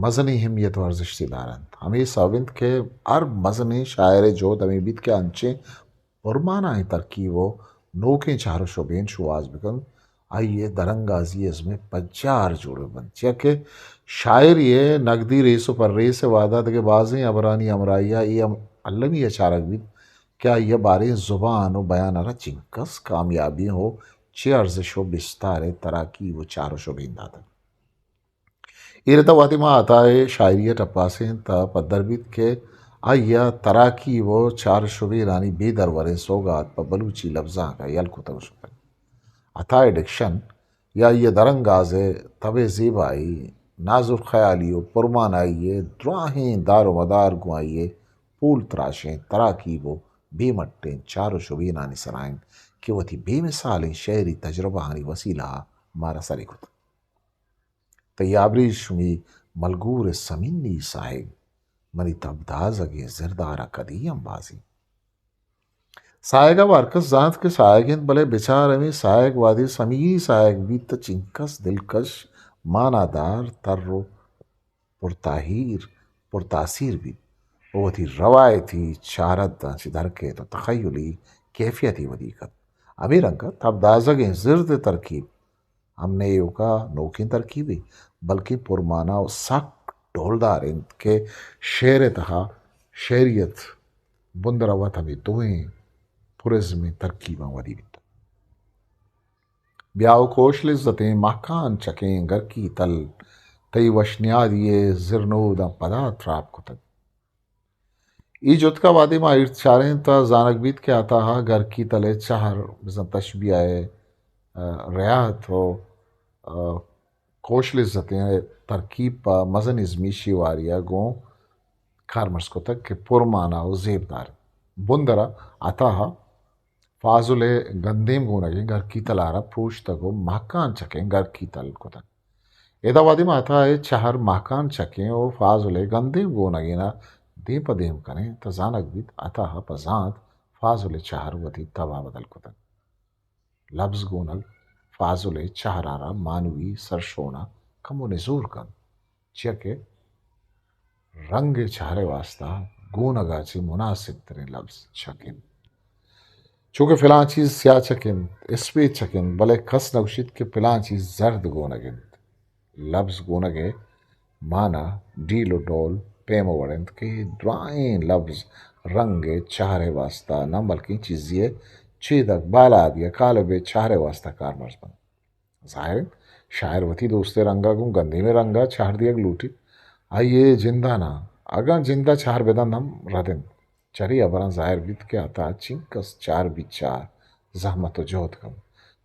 مزنیں اہمیت و ارزشتے دارنت۔ ہمے سبب انت کہ ہر مزنیں شاعر ءِ جہد ہمے بیت کہ انچیں پرمانائیں ترکیب و نوکیں چہر و شبین شوہاز بکنت، آئی ءِ درانگازی ازم ءِ پجار جوڑ بنت۔ چیا کہ شاعری ءِ نگدی ریس و پرریس ءِ وہدا دگہ بازیں ہبرانی ہمراہی ءَ اے ہم المی ءَ چارگ بیت کہ آئی ءَ باریں زبان و بیان ءَ را چنکس کامیابیں و چہ ارزش و بستاریں تراکیب و چہر و شبین داتگ۔ اے رد ءَ وہدے ما عطا ءِ شاعری ءَ ٹپاسیں تہ پدر بیت کہ آئی ءَ تراکیب و چار شبینانی بے دروریں سوگات پہ بلوچی لبزانک ءَ یل کتگ و شتگ۔ عطا ءِ ڈکشن یا آئی ءِ درانگاز ءِ تب ءِ زیبائی، نازرخیالی و پرمانائی ءِ دراہیں دار و مدار گوں آئی ءِ پول تراشیں تراکیب و بے مٹیں چار و شبینانی سرا انت کہ وتی بے مثالیں شعری تجربہانی وسیلہ ءَ مارا سرے کتگ۔ تئی آبریشمی ملگور ءِ سمینی ساہگ، منی تب دازگیں زردار ءَ کدی امبازی۔ ساہگ ءَ ہرکس زانت کہ ساہگ انت، بلے بچار ہمے ساہگ وہدے سمینی ساہگ بیت تہ چنکس دلکش، مانادار، تر و پرتاہیر، پرتاثیر بیت و وتی روایتی چارت داں چہ درکیت و تخیلی کیفیتے ودی کنت۔ ہمے رنگ ءَ تب دازگیں زرد ءِ ترکیب ہم نہ ایوکا نوکیں ترکیبے، بلکیں پرمانا و سک ڈولدار انت کہ شعر ءِ تہا شعریت بندر ءَ وت ہمے دوئیں پرازمیں ترکیباں ودی بیتگ۔ بیا و کوش لذتیں مہکان چکیں گرکی تل، تئی وش نیادی ءِ زرنوداں پدا تراپ کتگ۔ اے جتک ءَ وہدے ما ایرت چاریں تہ زانگ بیت کہ عطا ءَ گرکی تل ءِ چہر بزاں تشبیہ ءِ، ءَ، ریاحت و، ءَ، کوش لذتیں ترکیب پہ مزن ازمی شیواری ءَ گوں کارمرز کتگ کہ پرمانا و زیبدار انت۔ بندر ءَ عطا ءَ فاضل ءِ گندیم گونگیں گرکی تلار ءَ پروشتگ ءُ مہکان چکیں گرکی تل کتگ۔ ادا وہدے ما عطا ءِ چہر مہکان چکیں ءُ فاضل ءِ گندیم گونگیں ءَ دیم پہ دیم کنیں تہ زانگ بیت عطا ءَ پہ زانت فاضل ءِ چہر وتی تب ءَ بدل کتگ۔ لبز گونگ فاضل ءِ چہر ءَ را مانوی سرشون ءَ کمو نزور کنت، چیا کہ رنگ ءِ چہر ءِ واستا گونگ ءَ چہ مناسب تریں لبز چک انت۔ چو کہ فلاں چیز سیاہ چک انت، اسپیت چک انت، بلے کس نہ گوشیت کہ فلاں چیز زرد گونگ انت۔ لبز گونگ ءِ مانا ڈیل ءُ ڈول پیم ءُ وڑ انت کہ اے درائیں لبز رنگ ءِ چہر ءِ واستا نہ بلکیں چیزے ءِ چیدگ، بالادی ءِ کالب ءِ چہر ءِ واستا کارمرز بنت۔ ظاہر انت شاعر وتی دوست ءِ رنگ ءَ گوں گندیم ءِ رنگ ءَ چہر دیگ لوٹیت۔ آئی ءِ جند ءَ ناں، اگاں جند ءَ چہر بدنت ہم رد انت۔ چرے ہبراں ظاہر بیت کہ عطا چنکس چہر بیت چار زحمت ءُ جہد کنت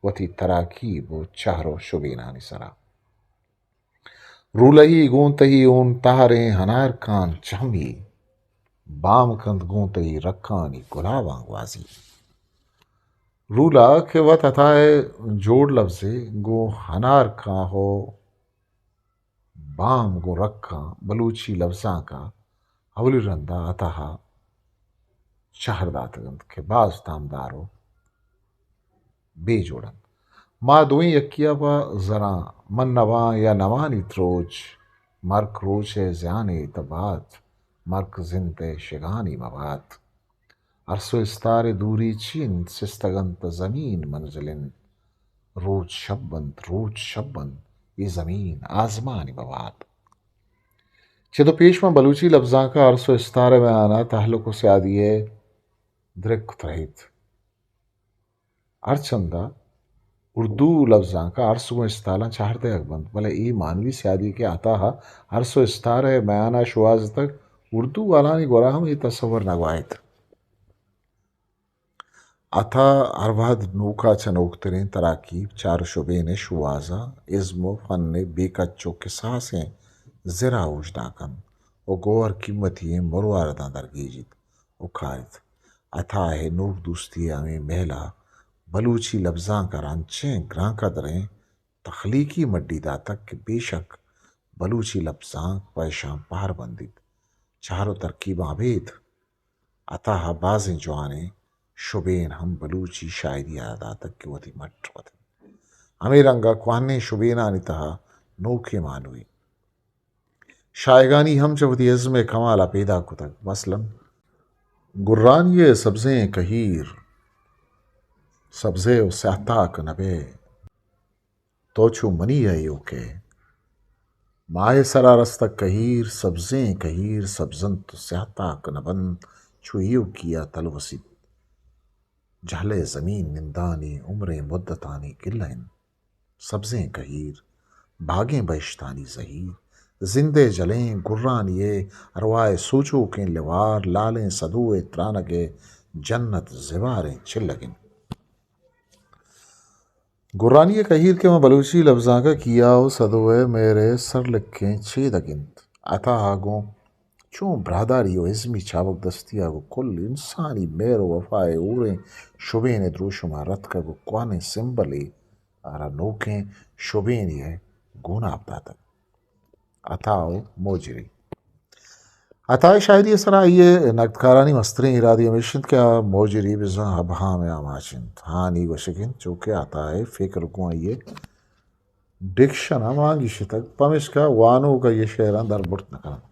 وتی تراکیب ءُ چہر ءُ شبینانی سرا۔ رولہی گوں تئی اون تہریں ہنار کان چمی، بام کنت گوں تئی رکانی گلاباں گوازی۔ رولا کہ وت عطا ءِ جوڑ لبزے گوں ہنار کان ءُ بام گوں رکاں بلوچی لبزانک ءَ اولی رند ءَ عطا ءَ چہر داتگ انت کہ باز تامدار ءُ بے جوڑ انت۔ ما دوئیں یکے ءَ پہ زراں، من نواں یا نوانیت روچ، مرک روچ ءِ زیانے تہ بات، مرک زند ءِ شگانی مبات۔ ارس ءُ استار ءِ دوری چی انت، سستگ انت زمین منزل انت۔ روچ شپ بنت، روچ شپ بنت، اے زمین آزمانی مبات۔ چد ءُ پیش ماں بلوچی لبزانک ءَ ارس ءُ استار ءِ میان ءَ تہلک ءُ سیادی ءِ درک ترہیت۔ ہرچند ءَ اردو لبزانک ءَ ارس گوں استالاں چہر دئیگ بنت، بلے اے مانوی سیادی کہ عطا ءَ ارس ءُ استار ءِ میان ءَ شوہازتگ، اردو والانی گورا ہم اے تصور نہ گواہیت۔ عطا ہر وہد نوک ءَ چہ نوکتریں تراکیب، چہر ءُ شبین ءِ شوہاز ءَ ازم ءُ فن ءِ بے کچ ءُ کساسیں زر ءَ اوژنا کنت ءُ گوہر قیمتی ئیں مروارداں درگیجیت ءُ کاریت۔ عطا ءِ نوک دوستی ءِ ہمے مہل ءَ بلوچی لبزانک ءَ را انچیں گرانقدریں تخلیقی مڈی داتگ کہ بے شک بلوچی لبزانک پہ اشاں پہر بندیت۔ چہر ءُ ترکیباں ابید عطا ءَ بازیں جوانیں شبین ہم بلوچی شاعری ءَ را داتگ کہ وتی مٹ وت انت۔ ہمے رنگ ءَ کوہنیں شبینانی تہا نوکیں مانوی شاہگانی ہم چہ وتی ازم ءِ کمال ءَ پیداک کتگ۔ مثلاً گرانی ءِ سبزیں کہیر، سبزے ءُ سیاہ تاک نہ بئے، تو چو منی ایوک ئے۔ ماہ ءِ سرا رستگ کہیر، سبزیں کہیر، سبز انت ءُ سیاہ تاک نہ بنت، چو ایوکی ءَ تلوسیت۔ جہل ءِ زمین نندانی عمریں مدتانی گلہ انت۔ سبزیں کہیر، باگیں بہشتانی زہیر، زند ءِ جلیں گرانی ءِ ارواہ ءِ سوچوکیں لیوار، لالیں سدو ءِ ترانگ ءِ جنت زباریں چلگ انت۔ گرانی ءِ کہیر کہ ماں بلوچی لبزانک ءَ کیا ءُ سدو ءِ مہر ءِ سرلکیں چیدگ انت۔ عطا ءَ گوں چون براہداری ءُ ازمی چاگردستی ءَ گوں کل انسانی مہر ءُ وفا ءِ ہوریں شبین ءِ دروشم ءَ رتکگ ءُ کوہنیں سمبلے ءَ را نوکیں شبینے ءِ گوناپ داتگ۔ عطا ءُ موجری۔ عطا ءِ شاعری ءِ سرا آئی ءِ نگدکارانی مستریں ایرادی ہمیش انت کہ آ موجری بزاں ابہام ءِ آماچ انت۔ ہانی گوشگ انت، چو کہ عطا ءِ فکر گوں آئی ءِ ڈکشن ءَ مانگیشتگ، پمیشکا وانوک آئی ءِ شعراں در برت نہ کننت۔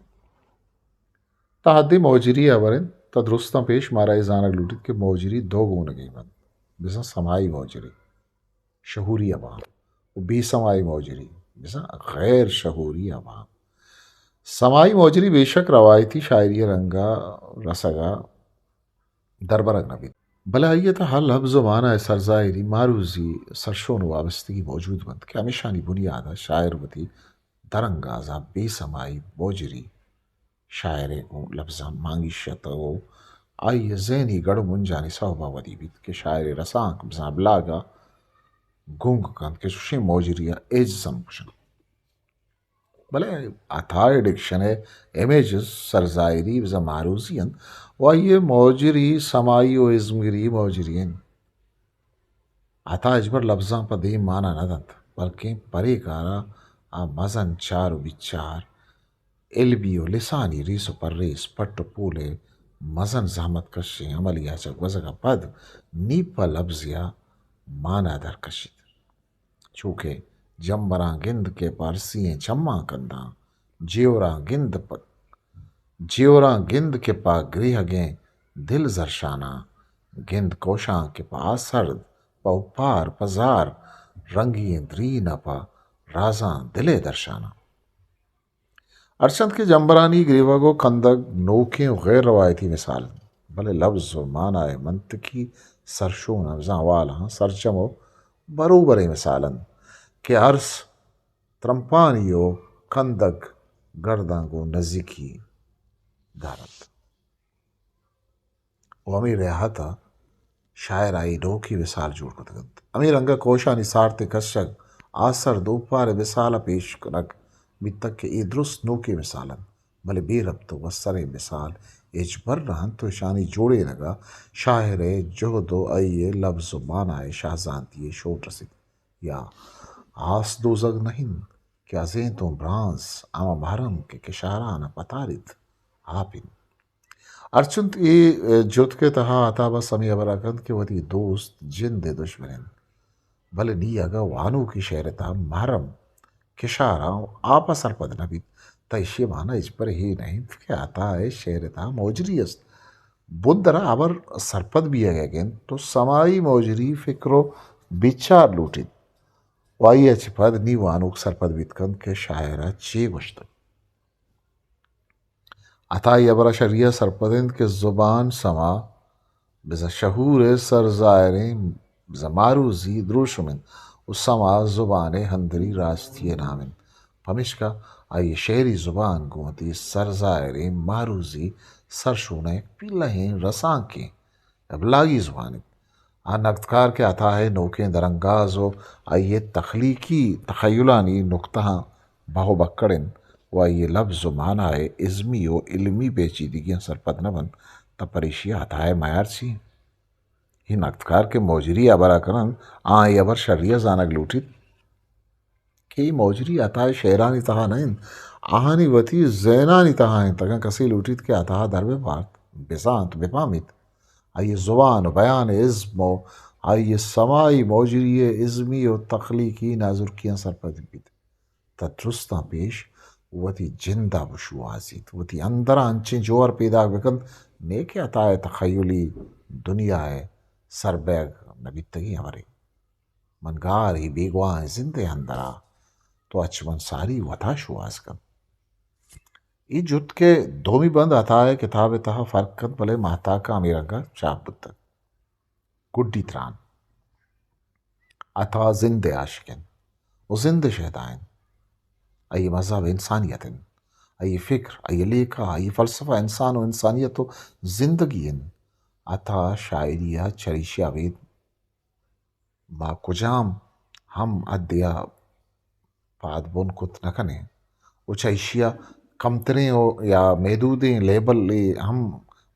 تاں حدے موجری ءِ ہبر انت، تاں درستاں پیش مارا اے زانگ لوٹیت کہ موجری دو گونگی بنت، بزاں سمائی موجری، شعوری ابہام، ءُ بے سمائی موجری، بزاں غیر شعوری ابہام۔ سمائی موجری بے شک روایتی شاعری ءِ رنگ ءَ رسگ ءَ دربرگ نہ بیت، بلے آئی ءِ تہ ءَ لبز ءُ مانا ءِ سرزاہری، معروضی، سرشون ءُ وابستگی موجود بنت کہ ہمیشانی بنیاد ءَ شاعر وتی درانگاز ءَ بے سمائی موجری شاعر ءِ گوں لبزاں مانگیشتگ ءُ آئی ءِ ذہنی گڑ ءُ منجانی سوب ءَ ودی بیت کہ شاعر ءِ رسانک بزاں ابلاگ ءَ گنگ کنت کہ چوشیں موجری ءَ ایجز ہم گوشنت۔ بلے عطا ءِ ڈکشن ءِ امیجز سرزاہری بزاں معروضی انت ءُ آئی ءِ موجری سمائی ءُ ازمگری موجری انت۔ عطا ہچبر لبزاں پہ دیم مانا نہ دنت، بلکیں پرے کارا آ مزن چار و بچار، علمی و لسانی ریس و پریس، پٹ و پول ء مزن زحمت کشیں عملیا چہ گوزگا پد نی پہ لبزیا مانا در کشیت۔ چوکہ جمبراں گند کہ پہ ارسییں چماں کنداں، جیوراں گند پہ، جیوراں گند کہ پہ گریہگیں دل زرشاناں، گند کوشاں کہ پہ آسرد، پہ اوپار، پہ زار، رنگی ایں درین ء پہ رازاں دل ء درشاناں۔ ہرچند کہ جمبرانی گریوگ و کندگ نوکیں و غیر روایتی مثال انت، بلے لبز و مانا ء منطقی سرشون ہمزاں حوال ہاں سرجم و بروبریں مثال انت کہ ارس ترمپانی و کندگ گرداں گوں نزیکی دارنت۔ و ہمے ریاحت ء شاعر ء اے نوکیں مثال جوڑ کتگ انت۔ ہمے رنگ ء کوشانی سارتیں کشگ، آسر دوپار ء مثال ء پیش کنگ بیتگ کہ اے درست نوکیں مثال انت، بلے بے ربط و بستریں مثال ہچبر نہ انت و اشانی جوڑینگ ء شاعر ء جہد و آئی ء لبز و مانا ء شہزانتی ء شور رسیت۔ یا آس دوزگ نہ انت کہ ازینتوں برانز ہما محرم کہ کشاران ء پتاریت آپ انت۔ ہرچنت اے جتک ء تہا عطا بس ہمے ہبر ء کنت کہ وتی دوست جند ء دشمن انت، بلے نی اگاں وانوکیں شعر ء تہا محرم کشاراں آپ ء سرپد نہ بیت، تہ ایشی ء مانا ہچبر اے نہ انت کہ عطا ء شعر ء تہا موجری است۔ بندر ء ہبر سرپد بیگ ء انت تو سمائی موجری فکر و بچار لوٹیت و آئی ء چہ پد نی وانوک سرپد بیت کنت کہ شاعر ء چے گوشتگ۔ عطا اے ہبر ء شری ء سرپد انت کہ زبان سما بزاں شعور ء سرزاہریں، بزاں معروضی دروشم انت و سما زبان ء اندری راستی ء نام انت۔ پمیشکا آئی ء شعری زبان گوں وتی سرزاہریں معروضی سرشون ء یک پیلہیں رسانکیں ابلاغی زبان انت۔ آ نگدکار کہ عطا ء نوکیں درانگاز و آئی ء تخلیقی تخیلانی نکتہاں بہو بکڑ انت و آئی ء لبز و مانا ء ازمی و علمی پیچیدگیاں سرپد نہ بنت، تہ پریشی ء عطا ء میار چی انت؟ اے نگدکار کہ موجری ء ہبرا کن انت، آ اے ہبر شری ء زانگ لوٹیت کہ اے موجری عطا ء شعرانی تہا نہ انت، آہانی وتی ذہنانی تہا انت۔ اگاں کسے لوٹیت کہ عطا ء در بہ بارت، بزانت، بہ پامیت، آئی ء زبان و بیان ء ازم و آئی ء سمائی موجری ء ازمی و تخلیقی نازرکیاں سرپد بیت، تہ درستاں پیش وتی جند ء بشوہازیت، وتی اندر ء انچیں جوہر پیداک بہ کنت، نئے کہ عطا ء تخیلی دنیا ء سر بئیگ نہ بیتگیں ہبرے۔ من گار اے بیگواہیں زند ء اندرا تو اچ من ساری وتا شوہاز کن۔ اے جتک ء دومی بند عطا ء کتاب ء تہا فرق کنت، بلے ماہتاک ء ہمے رنگ ء چاپ بوتگ۔ گڈی تران۔ عطا زند ء عاشق انت و زند ء شیدا انت۔ آئی ء مذہب انسانیت انت۔ آئی ء فکر، آئی ء لیکہ، آئی ء فلسفہ انسان و انسانیت و زندگی انت۔ عطا شاعری ء چریشی ء ابید ما کجام ہم حدے ء پاد بن کت نہ کنیں و چہ ایشی ء کمتریں و یا محدودیں لیبلے ہم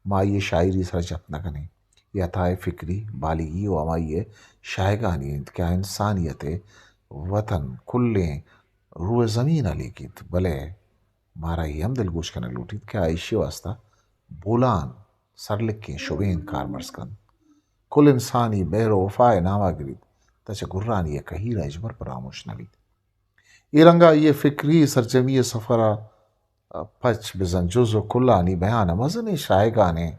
ما آئی ء شاعری سر جت نہ کنیں۔ اے عطا ء فکری بالیگی و ہمائی ء شاہگانی انت کہ آ انسانیت ء وطن کلیں روئے زمین ء لیکیت، بلے مارا اے ہم دلگوش کنگ لوٹیت کہ آ ایشی ء واستہ بولان، سرلکیں شبین کارمرز کنت۔ کل انسانی مہر و وفا ء ناما گریت، تہ چہ گرانی ء کہیر ء ہچبر پراموش نہ بیت۔ اے رنگ ء آئی ء فکری سرجمی ء سفر ء پچ بزاں جز و کلانی بیان ء مزنیں شاہگانیں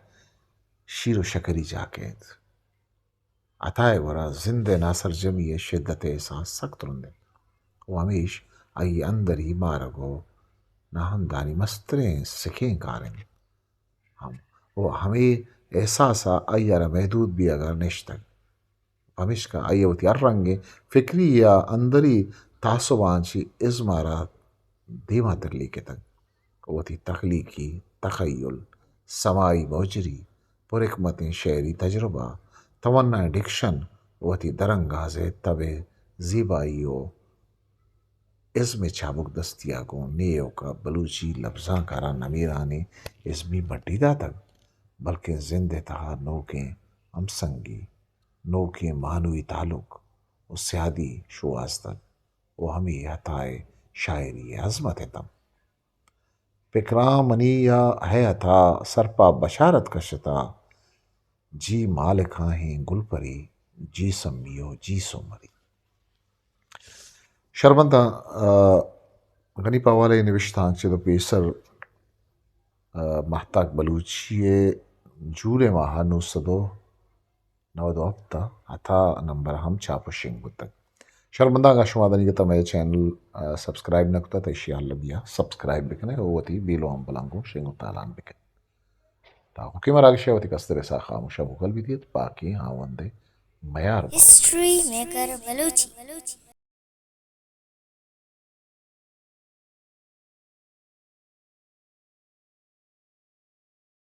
شیر و شکری جاکے انت۔ عطا ء گورا زند ء ناسرجمی ء شدت ء احساس سک ترند انت و ہمیش آئی ء اندری مارگ و ناہندانی مستریں سکیں کار انت۔ ہم و ہمے احساس ء آئی ء را محدود بیگ ء نشتگ۔ پمیشکا آئی ء وتی ہر رنگیں فکری یا اندری تعصباں چہ ازم ء را دیما تر لیکتگ۔ وتی تخلیقی تخیل، سمائی موجری، پرحکمتیں شعری تجربہ، توانائیں ڈکشن، وتی درانگازیں تب ء زیبائی و ازم ء چابک دستی ء گوں نے ایوک ء بلوچی لبزانکاراں نمیرانیں ازمی بڈی داتگ، بلکیں زند ء تہا نوکیں ہمسنگی نوکیں مہنوئی تعلق و سیادی شوہاز دنت و ہمے عطا ءِ شاعری ءِ عظمت ءِ دم۔ پکراں منی یا ہے عطا، سرپا بشارت کشتا، جی مالکاں ہیں گل پری، جی سمی و جی سومری۔ شرمنداں، آ، غنی پہ حوالہ نوشتانک چد و پیسر، آ، مہتاک بلوچی ءِ جوڑ ءِ ماہ نو سد و نود و ہپت ءَ عطا نمبر ہم چاپ و شنگ بوتگ۔ شرمنداں اگاں شما دنیگت ءَ مئے چینل، آ، سبسکرائب نہ کتگ تہ ایشی ءَ المی ءَ سبسکرائب بکنئے و وتی بیل و ہمبلاں گوں شنگ و تالان بکنئے۔ تاکہ مراگش ءَ وتی کستر ءِ ساہ خاموش ءَ بوگل بیت، پاکیں ہاوند ءِ میار بات۔ ہسٹری میکر بلوچی۔